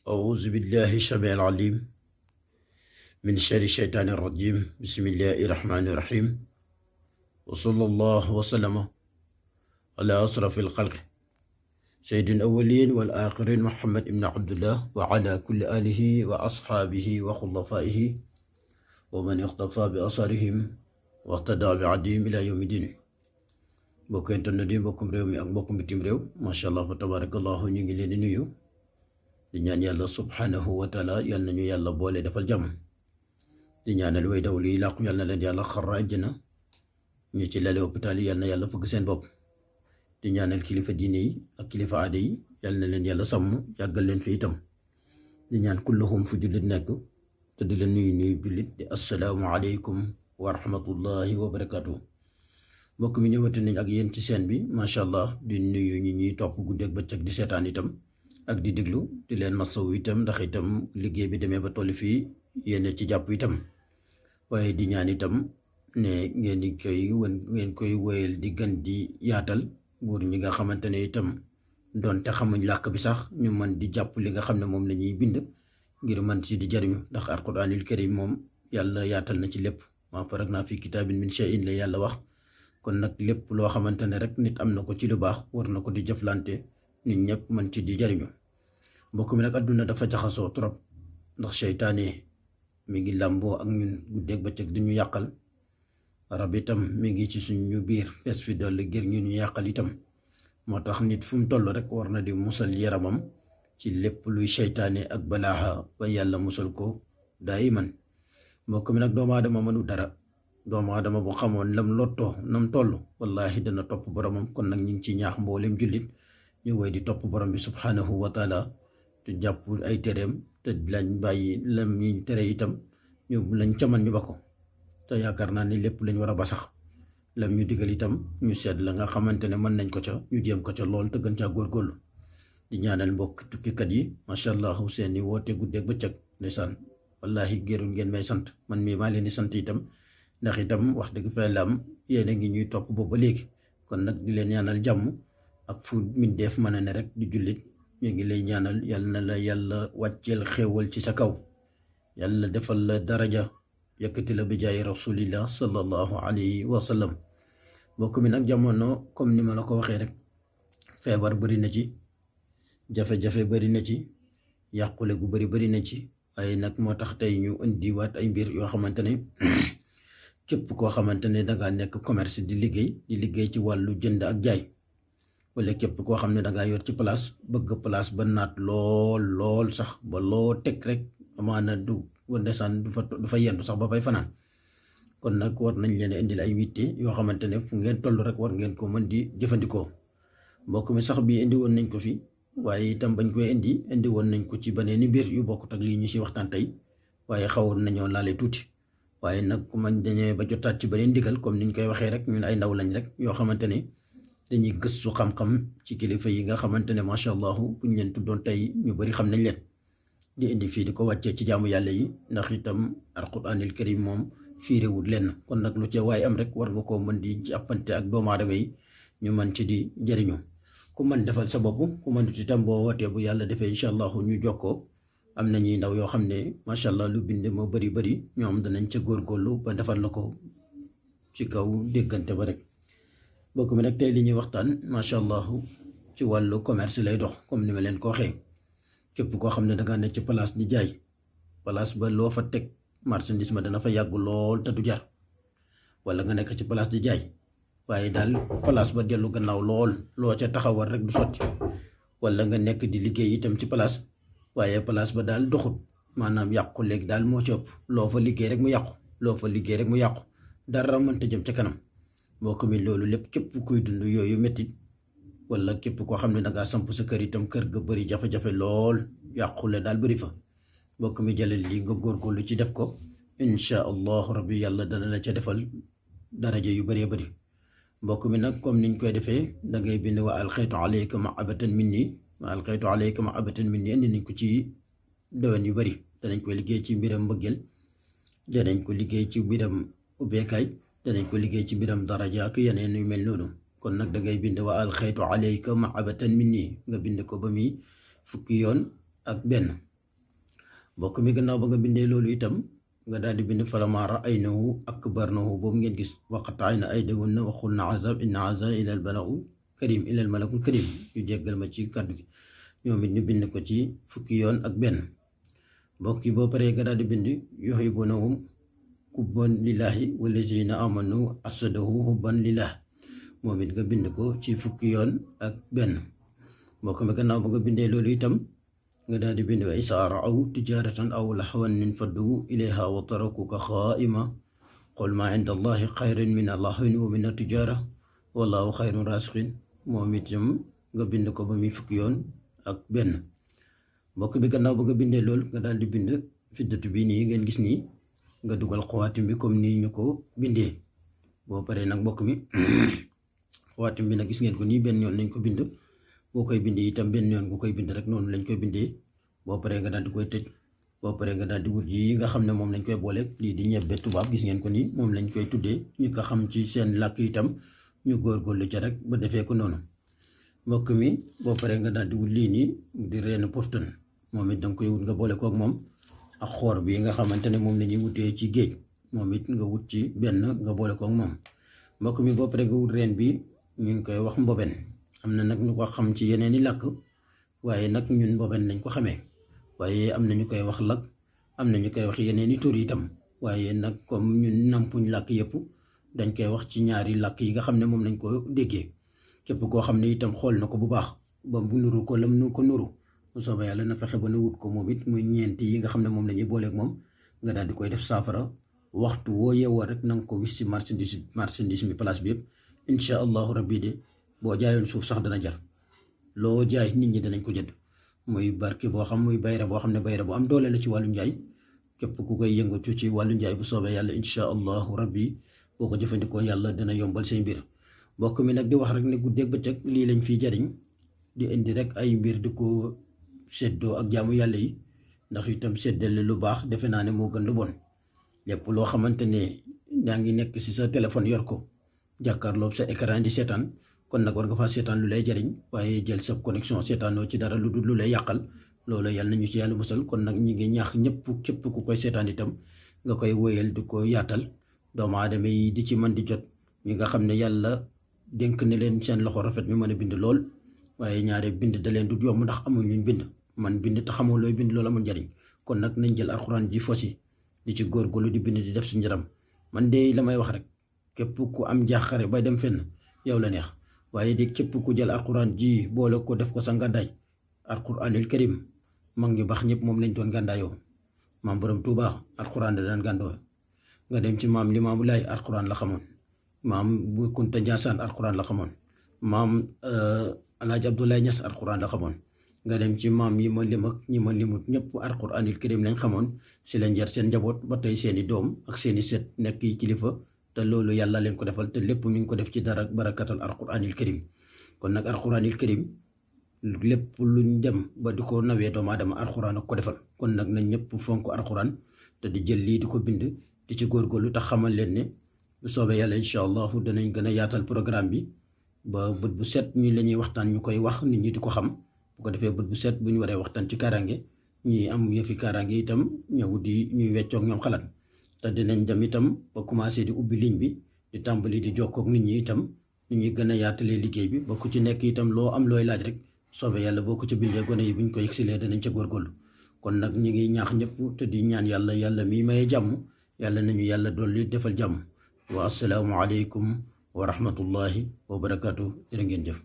أعوذ بالله السميع العليم من شر الشيطان الرجيم بسم الله الرحمن الرحيم وصلى الله وسلم على أشرف الخلق سيد الأولين والآخرين محمد بن عبد الله وعلى كل آله وأصحابه وخلفائه ومن اقتفى بأثرهم واقتدى بعدهم إلى يوم الدين mbokk internet yi mbokkum réew mi ak mbokkum bitim réew macha allah fa tabarakallahu ñu ngi leen di nuyu di ñaan yàlla subhanahu wa taala yal nañu yàlla boole defal jàmm di ñaanal way dawlu yi làqu yal na leen yàlla xarra àjjana ñu ci lale hôpital yi yal na yàlla fëgg seen bopp di ñaanal kilifa diine yi ak kilifa aada yi yal na leen yàlla sàmm yàggal leen fi itam di ñaan kulluhum fu jullit nekk te di leen nuyu jullit di assalaamu aleykum wa rahmatullahi wa barakatuh mbokk mi ñëwati nañ ak yéen ci seen bi macha allah di nuyu ñi ñuy topp guddeeg bëccëg di seetaan itam ak di déglu di leen masawu itam ndax itam liggéey bi demee ba toll fii yéen ci jàpp itam waaye di ñaan itam ne ngeen koy wéyal di gën di yaatal buur ñi nga xamante ne itam doonte xamuñ làkk bi sax ñu mën di jàpp li nga xam ne moom la ñuy bind ngir mën ci di jariñu ndax alquranil karim moom yàlla yaatal na ci lépp maa faratnaa fi kitaabin min shay'in la yàlla wax. kon nag lépp loo xamante ne rek nit am na ko ci lu baax war na ko di jëflante nit ñëpp mën ci di jariñu mbokk mi nag àdduna dafa jaxasoo trop ndax seytaane mi ngi làmboo ak ñun guddeeg bëccëg di ñu yàqal rab itam mi ngi ci suñu biir fees fi dolli ngir ñu yàqal itam moo tax nit fu mu toll rek war na di musal yaramam ci lépp luy seytaane ak balaaxa ba yàlla musal ko daayiman mbokk mi nag doomu aadama mënu dara doomu aadama bu xamoon lam lottoo nam toll wallahi dana topp boromam kon nag ñu ngi ci ñaax mboolem jullit ñu woy di topp borom bi subhanahu wa taala te jàpp ay tereem te lañ bàyyi lam ñu tere itam ñu lañ caman ñu ba ko te yaakaar naa ni lépp lañ war a ba sax lam ñu digal itam ñu seet la nga xamante ne mën nañ ko ca ñu jéem ko ca lool te gën caa góorgóorlu di ñaanal mbokk tukkikat yi macha allah seeni woote guddeeg bëccëg ndeysaan wallahi gërul ngeen may sant man mii maa leen di sant itam ndax itam wax dëgg fa la am yéen a ngi ñuy topp boobu ba léegi kon nag di leen ñaanal jàmm ak fu mindeef mën a ne rek di jullit ñu ngi lay ñaanal yal na la yàlla wàcceel xéewal ci sa kaw yàlla defal la daraja yëkkati la bi jaay rasulillah sallallahu alayhi wa sallam mbokk mi nag jamono comme ni ma la ko waxee rek feebar bari na ci jafe-jafe bari na ci yàqule gu bari na ci waaye nag moo tax tey ñu indiwaat ay mbir yoo xamante ne képp koo xamante ne dangaa nekk commerce di liggéey ci wàllu jënd ak jaay wala képp koo xam ne dangaa yor ci place bëgg place ba naat lool sax ba loo teg rek amaana du ndeysaan du fa yendu sax ba fay fanaan kon nag war nañ leen indil ay witte yoo xamante ne fu ngeen toll rek war ngeen ko mën di jëfandikoo mbokk mi sax bi indi woon nañ ko fi waaye itam bañ koy indi woon nañ ko ci beneen mbir yu bokkut ak lii ñu ci waxtaan tey waaye xawoon nañoo laale tuuti waaye nag ku ma dañee ba jotaat ci beneen ndigal comme niñ koy waxee rek ñun ay ndaw lañ rek yoo xamante ne dañuy gëstu xam-xam ci kilifa yi nga xamante ne macha allah buñ leen tuddoon tey ñu bari xam nañ leen di indi fii di ko wàccee ci jaamu yàlla yi ndax itam alquranil karim moom fiirewul lenn kon nag lu ci waaye am rek war nga koo mën di jàppante ak doomu aadama yi ñu mën ci di jëriñu ku mën defal sa bopp ku mën itam boo wootee bu yàlla defee incha allah ñu jokkoo am na ñuy ndaw yoo xam ne macha allah lu bind moo bari ñoom danañ ca góorgóorlu ba defal la ko ci kaw déggante ba rek mbokk mi nag tey li ñuy waxtaan macha allah ci wàllu commerce lay dox comme ni ma leen ko waxee képp koo xam ne danga nekk ci place di jaay place ba loo fa teg marchandise ma dana fa yàgg lool te du jar wala nga nekk ci place di jaay waaye daal place ba dellu gannaaw lool loo ca taxawal rek du sotti wala nga nekk di liggéey itam ci place waaye place ba daal doxut maanaam yàqu léegi daal moo ci ëpp loo fa liggéey rek mu yàqu dara mënta jëm ca kanam mbokk mi loolu lépp képp kuy dund yooyu métti wala képp koo xam ne dangaa samp sa kër itam kër ga bëri jafe-jafe lool yàqule daal bëri fa mbokk mi jëlal lii nga góorgóorlu ci def ko insha allahu rabbi yàlla dana la ca defal daraja yu bëree bëri mbokk mi nag comme niñ koy defee da ngay bind wa alxaytu alayka mahabatan minni indi nañ ko ci dowen yu bëri danañ koy liggéey ci mbiram mbëggeel danañ ko liggéey ci mbiram ubbeekaay danañ ko liggéey ci mbiram daraja ak yeneen yu mel noonu kon nag da ngay bind wa alxaytu alayka mahabatan minni nga bind ko ba muy fukki yoon ak benn mbokk mi gannaaw ba nga bindee loolu itam nga daal di bind falammaa ra'aynahu akbarnahu boobu ngeen gis wa qatta'na aydiyahunna wa qulna azab inna azab ilal malakul karim ñu jéggal ma ci kàddu gi ñoom it ñu bind ko ci fukki yoon ak benn mbokk yi boo paree nga daal di bind yuhibbunahum hubban lillahi wallazina amanu asadahu hubban lillah moom it nga bind ko ci fukki yoon ak benn mbokk mi gannaaw ba nga bindee loolu itam nga daal di bind wa izaa ra'aw tijaaratan aw lahwan infaddu ilayha wa tarakuka qaa'ima qul maa inda allahi xayrun min al-lahwi wa min at-tijaara wallahu xayrun raasiqiin moom itam nga bind ko ba muy fukki yoon ak benn mbokk bi gannaaw ba nga bindee loolu nga daal di bind fiddatu bi nii ngeen gis nii nga dugal xawaatim bi comme nii ñu ko bindee boo paree nag mbokk mi xawaatim bi nag gis ngeen ko nii benn yoon lañ ko bind boo koy bindee itam benn yoon nga koy bind rek noonu lañ koy bindee boo paree nga daal di koy tëj boo paree nga daal di wut yi nga xam ne moom lañ koy boole lii di ñebbe tubaab gis ngeen ko nii moom lañ koy tuddee ñu ko xam ci seen làkk itam ñu góorgóorlu ca rek ba defee ko noonu mbokk mi boo paree nga daal di wut lii nii di reenu poftan moom it danga koy wut nga boole kook moom ak xoor bi nga xamante ne moom la ñuy wutee ci géej moom it nga wut ci benn nga boole kook moom mbokk mi boo paree nga wut reen bi ñu ngi koy wax mboben am na nag ñu ko xam ci yeneen i làkk waaye nag ñun mboben lañ ko xamee waaye am na ñu koy wax lak am na ñu koy wax yeneen i tur itam waaye nag comme ñun nampuñ làkk yëpp dañ koy wax ci ñaari làkk yi nga xam ne moom lañ ko déggee képp koo xam ne itam xool na ko bu baax ba bu nuru ko lam nu ko nuru bu soobee yàlla na fexe ba na wut ko moom it muy ñeenti yi nga xam ne moom la ñuy booleeg moom nga daal di koy def saafara waxtu woo yeewoo rek na nga ko wis ci marchandise mi place bi yëpp incha allahu rabbi de boo jaayoon suuf sax dana jar loo jaay nit ñi danañ ko jënd muy barke boo xam muy bayra boo xam ne bayra bu am doole la ci wàllu njaay képp ku koy yëngatu ci wàllu njaay bu soobee yàlla incha allahu rabbi boo ko jëfandikoo yàlla dana yombal say mbir mbokk mi nag di wax rek ne guddeeg bëccëg lii lañ fiy jariñ di indi rek ay mbir di ko seddoo ak jaamu yàlla yi ndax itam seddale lu baax defe naa ne moo gën lu bon lépp loo xamante ne yaa ngi nekk ci sa téléphone yor ko jàkkaarloo sa écran di seetaan kon nag war nga faa seetaan lu lay jariñ waaye jël sa connexion seetaanoo ci dara lu dul lu lay yàqal loolu yàlla nañu ci yàlla musal kon nag ñi ngi ñaax ñëpp képp ku koy seetaan itam nga koy wóyal di ko yaatal doomu aadama yi di ci mën di jot ñi nga xam ne yàlla dénk ne leen seen loxo rafet ñu mën a bind lool waaye ñaare bind da leen du yomb ndax amul luñ bind man bind te xamoo looy bind loolu amul njariñ kon nag nañ jël alxuraan ji fosi di ci góorgóorlu di bind di def si njaram man de la may wax rek képp ku am jaaxare bay dem fenn yow la neex waaye di képp ku jël alxuraan ji boole ko def ko sa ngàndaay alxuraanil karim mag ñu baax ñëpp moom lañ doon gàndaayoo maam borom Tuuba alxuraan da daan gàndoo nga dem ci maam Limaamu Laay alxuraan la xamoon maam bu Kunta Njaasaan alxuraan la xamoon maam Alaaji Abdoulaye Ñas alxuraan la xamoon nga dem ci maam yi ma lim ak ñi ma limut ñëpp alxuraanil karim lañ xamoon si lañ jar seen njaboot ba tey seeni doom ak seeni set nekk yi kilifa te loolu yàlla leen ko defal te lépp ñu ngi ko def ci dara barakatal alxuraanil karim kon nag alxuraanil karim lépp luñ dem ba di ko nawee doomu aadama alxuraan ak ko defal kon nag nañ ñëpp fonk alxuraan te di jël lii di ko bind di ci góorgóorlu tax xamal leen ne bu soobee yàlla incha allahu danañ gën a yaatal programme bi ba bët bu set ñi la ñuy waxtaan ñu koy wax nit ñi di ko xam bu ko defee bët bu set bu ñu waree waxtaan ci kaaraange ñi am yëfi kaaraange itam ñëw di ñuy weccoog ñoom xalaat te dinañ dem itam ba commencé di ubbi ligne bi di tàmbali di jokkoog nit ñi itam ni ñuy gën a yaatalee liggéey bi ba ku ci nekk itam loo am looy laaj rek soobee yàlla boo ko ci bindee gone yi buñ ko yegsilee danañ ca góorgóorlu kon nag ñi ngi ñaax ñëpp te di ñaan yàlla mi maye jàmm yàlla nañu yàlla dolli defal jàmm wa assalaamu aleykum wa rahmatullahi wa barakaatu jërë ngeen jëf